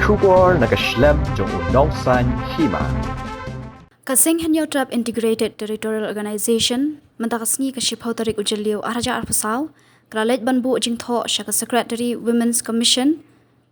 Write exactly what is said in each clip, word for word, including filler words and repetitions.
Khubor na ka shlem jong u Nongsaiñ Hima. Ka Seng Hynñiewtrep Integrated Territorial Organization, mynta ka sngi ka shiphew tarik u Jylliew ar hajar arphew saw, ka la leit ban buh jingthoh sha ka Secretary Women's Commission,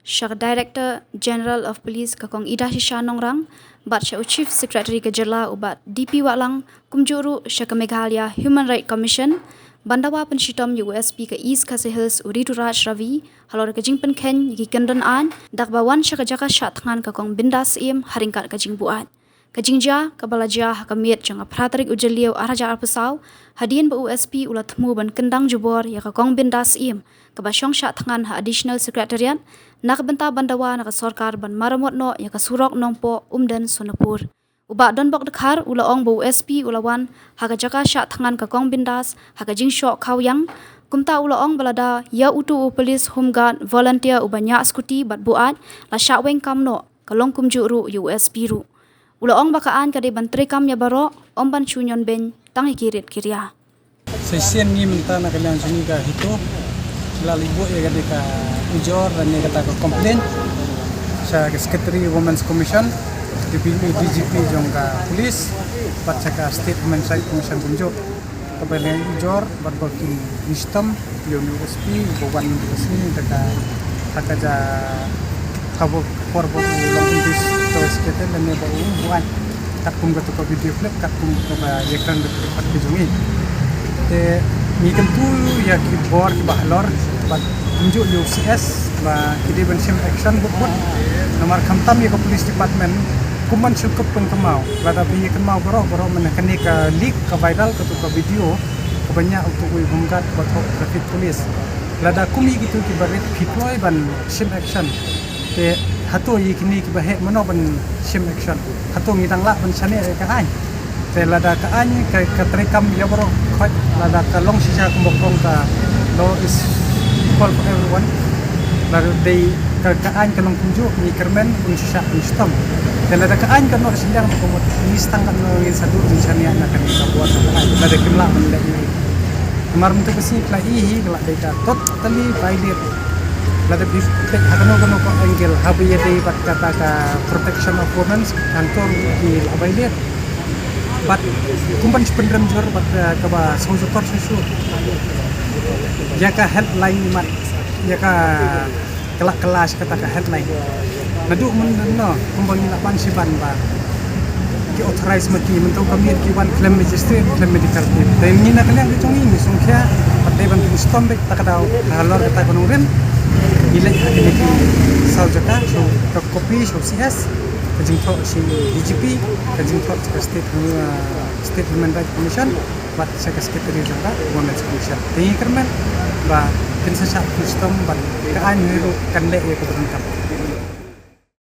sha ka Director General of Police ka Kong Idashisha Nongrang, bad sha u Chief Secretary ka jylla u Bah D P Wahlang, kumjuh ruh sha ka Meghalaya Human Rights Commission, ban dawa pynshitom ïa u S P ka East Khasi Hills u Rituraj Ravi, halor ka jingpynkheiñ ïa ki kyndon aiñ, da kaba wan sha ka jaka shah thngan ka Kong Bindas Syiem ha ryngkat ka jingbuaid. Ka jingjia kaba la jia ha ka miet jong ka phra tarik u Jylliew ar hajar arphew saw, hadien ba u S P u la thmu ban kyndang jubor ïa ka Kong Bindas Syiem, kaba shong shah thngan ha Additional Secretariat, na ka bynta ban dawa na ka sorkar ban maramot noh ïa ka surok Nongpoh Umden Sonapur. U Bah Donbok Dkhar u la ong ba u S P u la wan ha ka jaka shah thngan ka Kong Bindas ha ka jingshoh khaw ïang, kumta u la ong ba lada ïa uto u police home guard volunteer uba ñiah skuti bad buaid, la shah weng kam noh, ka long kumjuh ruh ïa u S P ruh. U la ong ba ka aiñ ka dei ban treikam ïa baroh, ym ban shu ñion beiñ tang ïa ki rit ki ria. Sa shisien ngi mynta na ka liang jong ngi ka HITO, la leit buh ïa kane ka ujor lane kata ka complaint sha ka Secretary Women's Commission, D P, D G P jong ka police, bad sha ka State Human Rights Commission kumjuh. Kaba leh ujor bad ba kin ïashitom ïa une u S P uba wan mynta ka sngi da ka, ha ka ja, ha ka por ba u long intoxicated lane ba u buaid, katkum kato ka video clip, katkum kaba ïakren da ka party jong ngi. Te ngi kyntu ïa ki bor kiba halor bad kumjuh ïa u C S ba ki dei ban shim action bun bun. Namar khamtam ïa ka police department kum ban shu kup pynkynmaw, lada phi ïakynmaw baroh baroh mynne kane ka leak, ka viral kato ka video kaba ñiah uto u home guard kaba thoh traffic police. Lada kum ïa kito kiba rit phi kloi ban shim action, te hato ïa kine kiba heh mano ban shim action? Hato ngi dang lah ban shaniah ïa ka aiñ? Te lada ka aiñ ka, ka treikam ïa baroh khoit, lada ka long shisha kumba ong ka law is equal for everyone, lada dei ka, ka aiñ ka long kumjuh, ngi kyrmen un shisha un shitom. Te lada ka aiñ ka noh shiliang, kumba ngi sdang katno ngin sa dur ban shaniah na kane ka bor ka aiñ lada kim lah ban leh. Namar mynta ka sngi ka la i hi ka la dei ka totally violate. Lada phi peit ha kano kano ka angle, haba ïadei bad kata ka protection of women, hangto ki la violate. Bad kum ban shu pynrem jur bad, eh, kaba sngewsukor shuh shuh ïa ka headline, mat ïa ka kylla kylla sha kata ka headline. Naduh mynno kumba ngi la pan shiban ba ki authorize ma ki, mynta ka miet ki wan khlem magistrate, khlem medical team. Te ngi na ka liang ka jong ngi ngi sngewkhia, pat dei ban pynshitom beit ta ka daw halor kata ka nongrim. Ngi leit ha kine ki saw jaka, sha ka copy sha u C S, ka jingthoh sha D G P, ka jingthoh sha ka State, uh, State Human Rights Commission, bad sha ka Secretary jong ka Women's Commission. Te ngi kyrmen ba kin sa shah pynshitom bad ka aiñ ruh kan leh ïa kaba donkam.